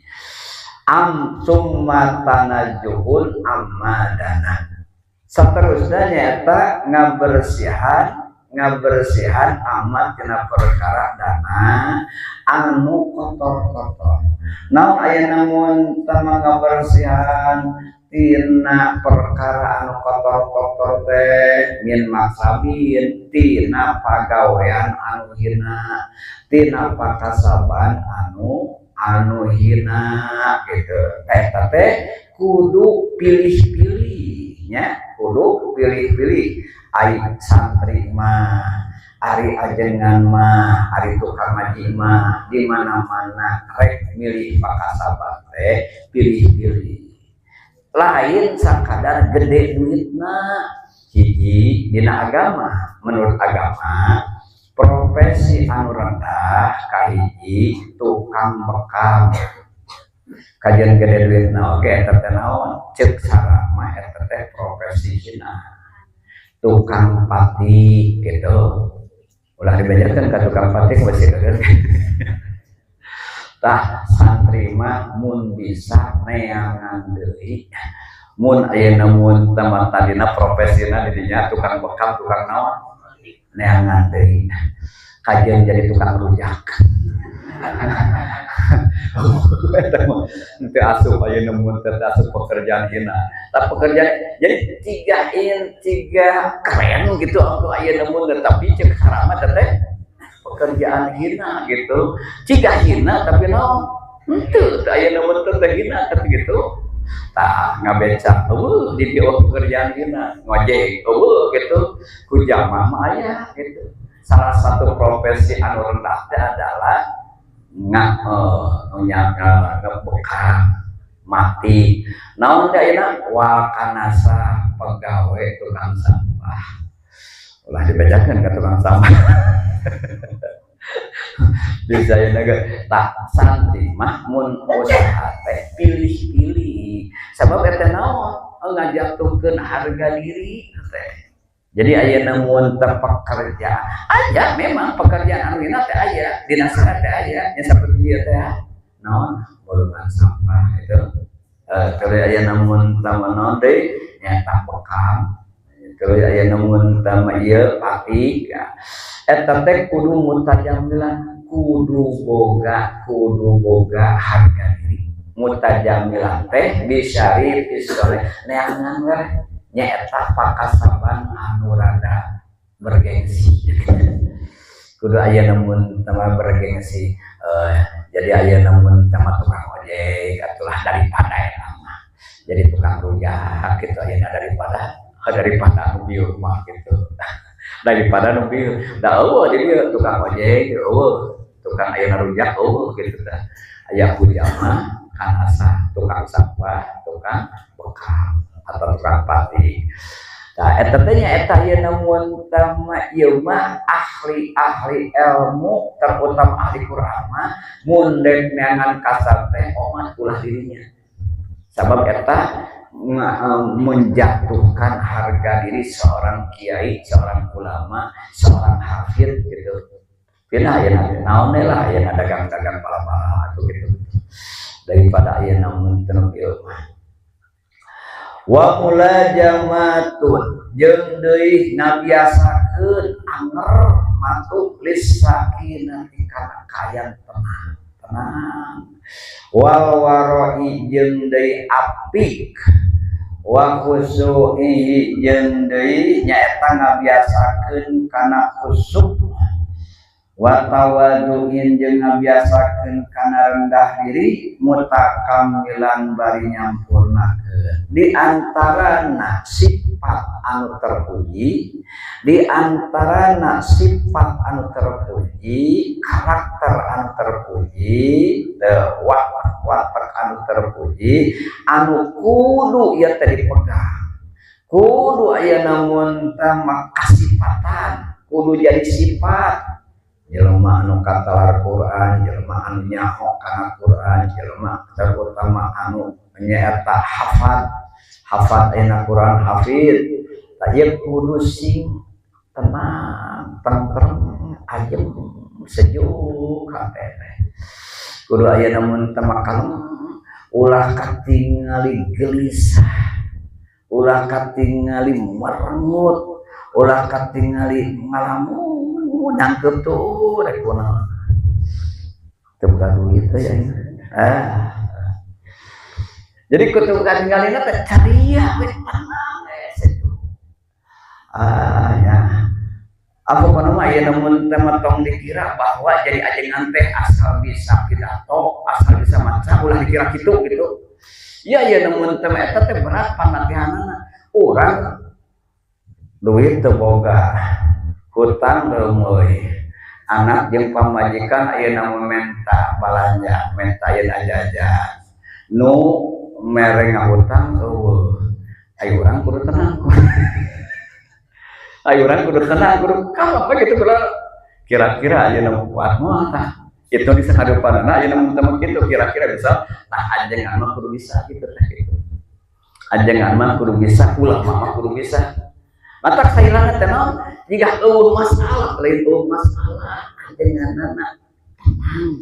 Am summa tanajjuhun amma dana seterusnya nyata ngabersihan amat tina perkara dana anu kotor-kotor. Naon aya namun tama ngabersihan tina perkara anu kotor-kotor teh min maksabin tina pagawean anu hina tina pakasaban anu hina gitu. Eta teh kudu pilih-pilih nya, kudu pilih-pilih. Ari santri mah, ari ajengan mah, ari tukang ngaji mah di mana-mana rek milih pakasaban teh pilih-pilih. Lain sakadar gede duitna. Hiji dina agama, menurut agama profesi anu rendah kahiji tukang bekam. Kajian gede duitna oge eta teh naon? Ceuk sarama eta teh profesi hina. Tukang patik gitu. Ulah dibejakeun ka tukang patik masih keukeun. Tah santri mah mun bisa neangan deui mun ayeuna mun teman tadina profesina didinya tukang bekam tukang naon neangan deui kajian jadi tukang rujak. Eta mah teu asup ayeuna mun teu asup pekerjaan hina. Tah pekerjaan jadi tiga keren gitu atuh ayeuna mun tapi ceuk sarama teh pekerjaan hina gitu. Ciga hina tapi naon? Henteu teu ayeuna mun teh hina tapi gitu. Tah ngabeca eueuh di dieu pekerjaan hina, ngojek eueuh gitu. Ku jamaah mah aya gitu. Salah satu profesi anu rendah teh adalah ngebekam mati. Naon teh ayeuna wal kanasa pegawai tukang sampah. Ulah dibejakeun ka tukang sampah. Bisa ya naga. Tah santri mah mun usaha teh pilih-pilih. Sabab eta naon? Ngajatuhkeun harga diri teh. Jadi ayeuna mun teu pekerjaan, aya memang pekerjaan anu hina teh aya, dina syarat teh aya, nya saperti ieu teh naon? Bolongan sampah itu. Terus ayeuna mun teu naon deui nyaeta bekam. Terus ayeuna mun teu ieu patik. Eta teh kudu mutajamilan, kudu boga harga diri. Mutajamilan teh bisyari fisole neangan we nyaeta pakasaban anu rada bergengsi. Kudu aya mun teu bergengsi. Jadi aya mun teu tukang ojek atulah daripada eta mah. Jadi tukang rujak gitu ayeuna daripada nu bieu mah gitu. Daripada nu bieu da eueuh di dieu tukang ojek eueuh, tukang ayeuna rujak eueuh gitu tah. Aya hujamah kanasa tukang sampah, tukang bekam atau tukang patik. Nah, eta teh nya eta ieu mun teh ieu mah ahli-ahli ilmu terutama ahli Quran mah mun dek neangan kasar teh omat ulah dirinya. Sabab eta menjatuhkan harga diri seorang kiai, seorang ulama, seorang hafid gitu. Pindah ya naon lah ya dagang-dagang pala-pala atau gitu. Daripada aya namun teu ieu mah. Wa mulajamatun jeung deui ngabiasakeun anger mantuk lisakinati kana kaayaan tenang tenang wal waroi jeung deui apik wa khusu'i jeung deui nyaeta ngabiasakeun kana khusuk wa tawadu'in jeung ngabiasakeun kana rendah diri mutakamilan bari nyampurnakeun. Di antarana sifat anu terpuji, di antarana sifat anu terpuji, karakter anu terpuji, watak anu terpuji, anu kudu ieu teh dipegang. Kudu aya namun teh kasifatan, kudu jadi sifat. Jelema anu katalar Quran, jelema anu nyaho kana Quran, jelema terutama anu nyaeta hafad, hafad ayeuna Quran hafid. Tah ieu kudu sing tenang, tentrem, ayem, sejuk hate teh. Kudu aya namun teh kalem, ulah katingali gelisah, ulah katingali merengut, ulah katingali ngalamun nangkep tuh rek kunaon. Teu boga duit teh ya. Jadi kutu katinggalina teh ceria we, tenang we, sejuk. Ah ya. Apa pokona mah aya namun teh tong dikira bahwa jadi ajengan teh asal bisa pidato, asal bisa maca, ulah dikira kitu gitu. Iya ya, namun teh eta teh berat panlatihanana. Urang duit teu boga, hutang leumeui. Anak jeung pamajikan ayeuna menta balanja, menta ayeuna jajan. Nu mere ngahutang euweuh. Ayo urang kudu tenang. Ayo urang kudu tenang, kudu kalem we gitu kudu. Kira-kira ayeuna kuat mah tah. Itu di sahadeupana ayeuna mun teu kitu kira-kira bisa tah, ajengan mah kudu bisa gitu teh gitu. Ajengan mah kudu bisa, ulama mah kudu bisa. Matak sailana teh naon? Jika euweuh masalah, lain euweuh masalah, ajenganana tenang.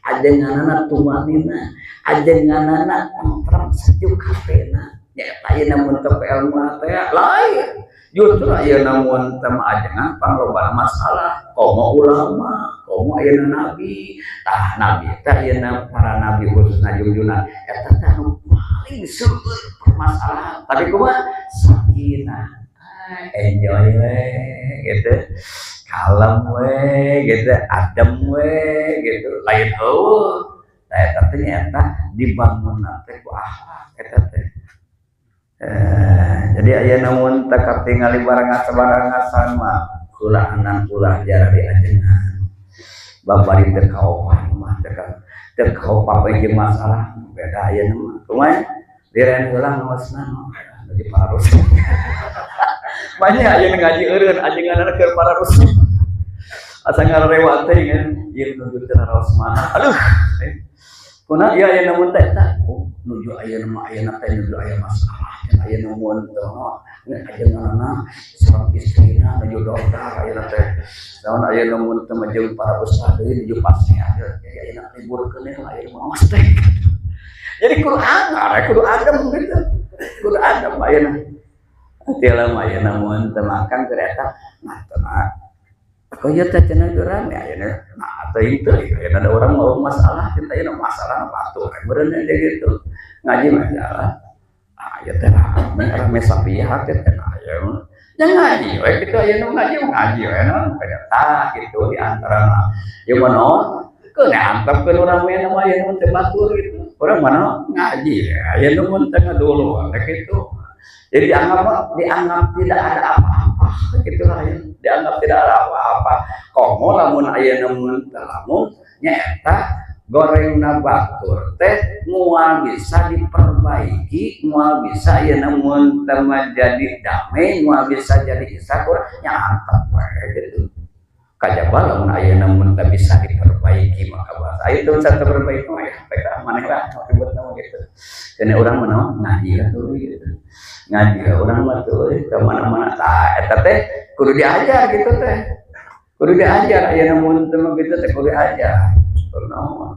Ajenganana tumanina, ajenganana tentrem sejuk hatena. Nya eta ayeuna mun teu ilmu teh lain. Justru ayeuna mun teu mah ajengan panglobana masalah, komo ulama, komo ayeuna nabi. Tah nabi teh ayeuna para nabi khususna junjunan eta teh anu paling seueur permasalahan. Tapi kumaha? Sakinah. Enjoy we gitu. Kalem we gitu, adem we gitu. Lain euweuh. Nah eta teh nyaeta dibangunna teh ku akhlak eta teh. Jadi aya namun teh katingali barang sabarangasan mah heulaanan ulah jarah diajengan. Babari teu kaopan mah teu kaopan jeung masalah beda ayeuna mah. Kumaha? Liren heula ngaosna nuju pararus. Banyak aya ngaji eureun ajenganna keur pararus. Asa ngarewat teh kan ieu nuju teu naraos mana. Aduh. Kuna ieu aya namun teh eta. Oh, nuju aya mah ayeuna teh nuju aya masalah. Aya namun teh ajenganna sareng istrina nuju dokter ayeuna teh. Naon aya namun teh mah jeung para ustad deui nuju pasea. Jadi ayeuna liburkeun aya mah teh. Jadi kudu agar, kudu adem gitu. Kudu adem ayeuna. Tiala mah ayeuna mun teu makan keur eta nah tenang. Kok ieu teh cenah rame ayeuna. Nah teuing teu ayeuna ada orang mau masalah kita ayeuna masalah batu meureun dia gitu. Ngaji mah jalan. Ah ieu teh rame rame sapihak teh aya mah. Ya ngaji we kitu ayeuna ngaji mah ngaji we naon tah gitu di antara. Ieu mah naon keun antepkeun urang we mah ayeuna teh batur gitu. Urang mana ngaji ayeuna mun teh ngadulu kitu. Jadi dianggap dianggap tidak ada apa-apa gitu lah ya. Dianggap tidak ada apa-apa. Komo lamun ayeuna mun lamun nyaeta gorengna batur teh moal bisa diperbaiki, moal bisa ayeuna mun teh jadi damai, moal bisa jadi isakur nya antep we gitu. Kajaba lamun ayeuna mun teh bisa diperbaiki maka bahasa ayeuna teu bisa terperbaiki mah ya baik maneh lah ribet mah gitu. Karena urang mah naon ngaji lah tuh gitu. Ngaji lah urang mah tuh ke mana-mana tah eta teh kudu diajar gitu teh. Kudu diajar ayeuna mun teu mah gitu teh kudu diajar. Kudu naon.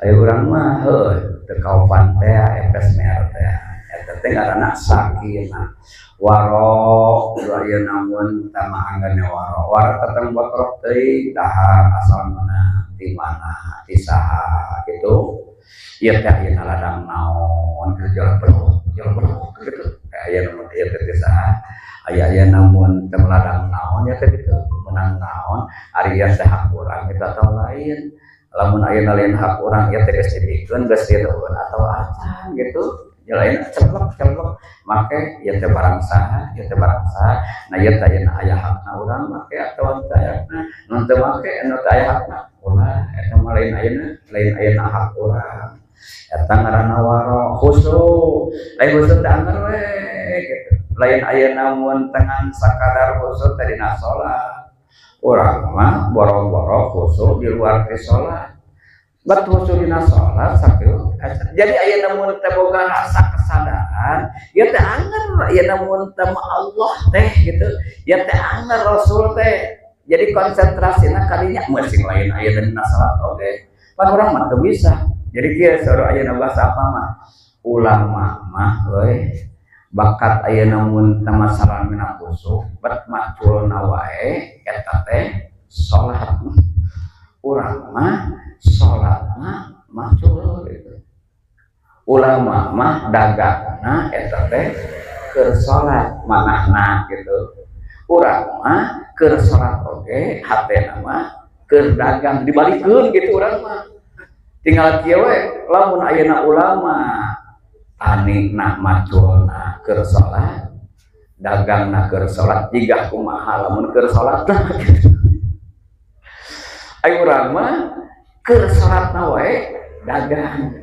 Ayo urang mah heuh teu kaopan teh epes mer teh. Eta teh ngaranna sakinah. Waro kudu ayeuna mun teh mah anggana waro. Waro teteng botrok teuing dahar asal mana di mana di saha gitu. Ieu teh ayeuna ladang naon kitu jual beluk gitu. Aya mun ieu teh saha. Aya ayeuna mun teh ladang naon ya teh gitu. Menang naon ari ieu teh hak urang kita atau lain. Lamun ayeuna lain hak urang ieu teh geus dibikeun geus ditukeun atau acan gitu. Ya lain ceplok ceplok make ieu teh barang saha, ieu teh barang saha. Nah ieu teh ayeuna aya hakna urang make atawa teu aya hakna. Nu teu make anu teu aya hakna ulah eta mah lain ayeuna, lain ayeuna hak urang. Eta ngaranna waro khusyuk. Lain khusyuk teh angger we gitu. Lain ayeuna mun tengan sakadar khusyuk teh dina salat. Urang mah boro-boro khusyuk di luar ti salat. Bat khusyuk dina salat sakieu. Jadi ayeuna mun teh boga rasa kesadaran, ieu teh angger ayeuna mun teh Allah teh gitu. Ieu teh angger Rasul teh. Jadi konsentrasina kadinya masing lain ayeuna dina salat oge. Pan urang mah teu bisa. Jadi kieu saur ayeuna bahasa apa mah? Ulama mah euy bakat ayeuna mun teh masalah mina khusyuk bat maculna wae eta teh salat. Urang mah salat mah macul gitu. Ulama mah dagangna eta teh keur salat manahna gitu. Urang mah keur salat oge hatena mah keur dagang, dibalikeun gitu urang mah. Tinggal kieu we, lamun ayeuna ulama tani na maculna keur salat, dagangna keur salat, jiga kumaha lamun keur salat gitu. Ayo, urang mah keur salatna wae dagang,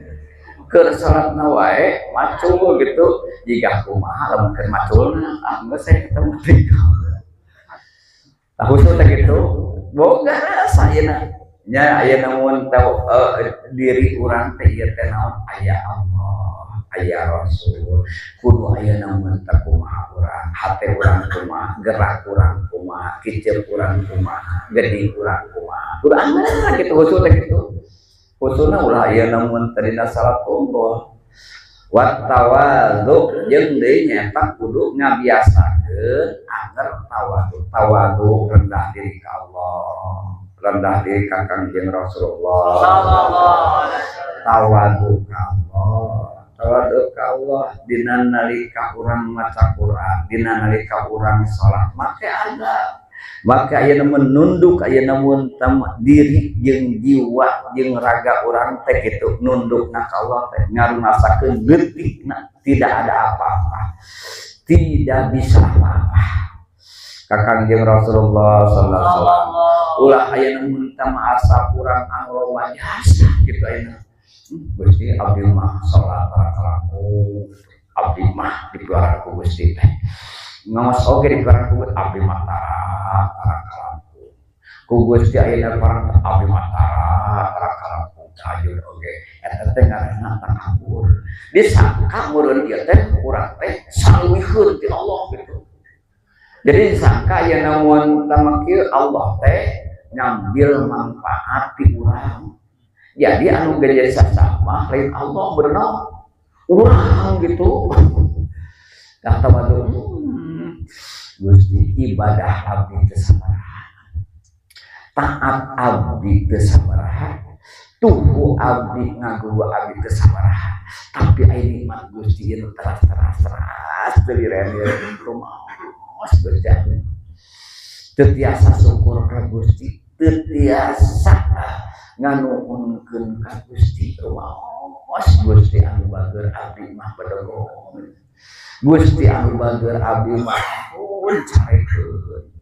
keur salatna wae macul gitu, jiga kumaha lamun keur maculna. Ah, geus saya ketemu tah khusus teh gitu, boga rasa ayeuna nya. Ayeuna mun tau diri urang teh ieu teh naon, aya Allah, aya Rasul, kudu ayeuna mun teh kumaha urang, hate urang kumaha, gerak urang kumaha, kicep urang kumaha, gede urang kumaha, kudu amanah gitu. Khusus teh gitu, khususna ulah ayeuna mun teh dina salat unggul. Wat tawadhu, jeung deui nyaeta kudu ngabiasakeun agar tawadhu. Tawadhu, rendah diri ka Allah, rendah diri ka Kangjeng Rasulullah. Tawadhu ka Allah, tawadhu ka Allah dina nalika urang maca Quran, dina nalika urang salat, make adab, maka ayeuna menunduk. Ayeuna mun diri jeung jiwa jeung raga urang teh kitu nunduk na ka Allah teh ngarumasakeun leutikna, tidak ada apa-apa, tidak bisa apa-apa ka Kangjeng Rasulullah sallallahu alaihi wasallam. Ulah ayeuna mun asa urang anu jasa gitu ayeuna. Gusti, abdi mah salat tara kalangkung, abdi mah dipiwarang ku Gusti teh ngaos oge dipiwarang ku abdi mah tara tara kalangkung ku Gusti. Ayeuna parang abdi mah tara tara kalangkung tahajud oge. Eta teh ngaranna takabur, disangka meureun ieu teh urang teh saluwiheun ti Allah gitu. Jadi disangka ayeuna mun tama kieu Allah teh ngambil manfaat ti urang. Jadi anu gede sasama lain Allah, berenang urang gitu. Tah, tawadu. Gusti, ibadah abdi teu sabaraha, taat abdi teu sabaraha, tuhu abdi ngagugu abdi teu sabaraha, tapi aya nikmat Gusti ieu teras teras teras deui rendir rumaos. Gusti, teu tiasa syukur ka Gusti, teu tiasa nganuhunkeun ka Gusti. Rumaos Gusti anu bager, abdi mah bedegong. Gusti anu bager, abdi mah pun carekeun.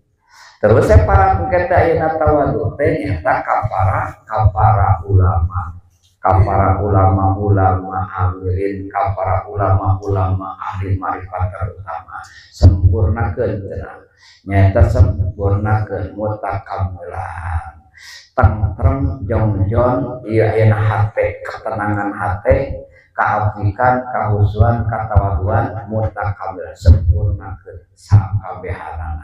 Terus saya para kita ayeuna tawadu teh nyaeta kapara kapara ulama, kapara ulama ulama amilin, kapara ulama ulama ahli marifat terutama. Sempurnakeun cenah, nyaeta sempurnakeun mutakamilan, tentrem jongjon ieu ayeuna hate, ketenangan hate, kaafikan, kahusuan, katawaduan, mutakamil, sempurnakeun sakabehanana.